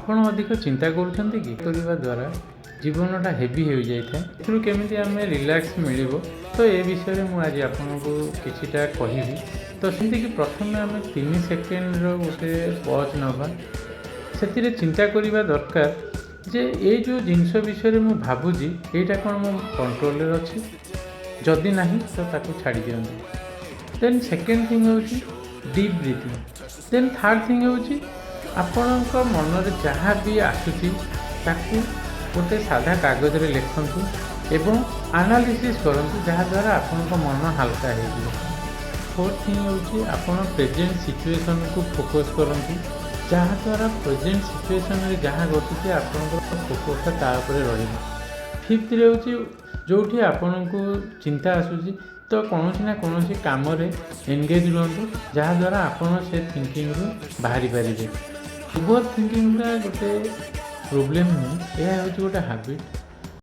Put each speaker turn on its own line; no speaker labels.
ଆପଣ ଅଧିକ ଚିନ୍ତା କରୁଛନ୍ତି କି? କରିବା ଦ୍ୱାରା ଜୀବନଟା ହେଭି ହୋଇଯାଇଥାଏ। ଏଥିରୁ କେମିତି ଆମେ ରିଲାକ୍ସ ମିଳିବ, ତ ଏ ବିଷୟରେ ମୁଁ ଆଜି ଆପଣଙ୍କୁ କିଛିଟା କହିବି। ତ ସେମିତିକି ପ୍ରଥମେ ଆମେ 3 ସେକେଣ୍ଡର ଗୋଟେ ପଜ୍ ନେବା। ସେଥିରେ ଚିନ୍ତା କରିବା ଦରକାର ଯେ ଏଇ ଯେଉଁ ଜିନିଷ ବିଷୟରେ ମୁଁ ଭାବୁଛି, ଏଇଟା କ'ଣ ମୋ କଣ୍ଟ୍ରୋଲରେ ଅଛି? ଯଦି ନାହିଁ, ତ ତାକୁ ଛାଡ଼ି ଦିଅନ୍ତୁ। ଦେନ୍ ସେକେଣ୍ଡ ଥିଙ୍ଗ ହେଉଛି ଡିପ୍ ବ୍ରିଥିଂ। ଦେନ୍ ଥାର୍ଡ଼ ଥିଙ୍ଗ ହେଉଛି ଆପଣଙ୍କ ମନରେ ଯାହା ବି ଆସୁଛି, ତାକୁ ଗୋଟେ ସାଧା କାଗଜରେ ଲେଖନ୍ତୁ ଏବଂ ଆନାଲିସିସ୍ କରନ୍ତୁ, ଯାହାଦ୍ୱାରା ଆପଣଙ୍କ ମନ ହାଲକା ହେଇଯିବ। ଫୋର୍ଥ ଥିଙ୍ଗ ହେଉଛି ଆପଣ ପ୍ରେଜେଣ୍ଟ ସିଚୁଏସନ୍କୁ ଫୋକସ୍ କରନ୍ତୁ, ଯାହାଦ୍ୱାରା ପ୍ରେଜେଣ୍ଟ ସିଚୁଏସନ୍ରେ ଯାହା ଘଟୁଛି, ଆପଣଙ୍କର ଫୋକସ୍ଟା ତା ଉପରେ ରହିବ। ଫିଫ୍ଥରେ ହେଉଛି ଯେଉଁଠି ଆପଣଙ୍କୁ ଚିନ୍ତା ଆସୁଛି, ତ କୌଣସି ନା କୌଣସି କାମରେ ଏନଗେଜ୍ ରୁହନ୍ତୁ, ଯାହାଦ୍ୱାରା ଆପଣ ସେ ଥିଙ୍କିଙ୍ଗରୁ ବାହାରି ପାରିବେ। ଓଭର ଥିଙ୍କିଙ୍ଗଟା ଗୋଟେ ପ୍ରୋବ୍ଲେମ୍ ନୁହେଁ, ଏହା ହେଉଛି ଗୋଟେ ହାବିଟ୍।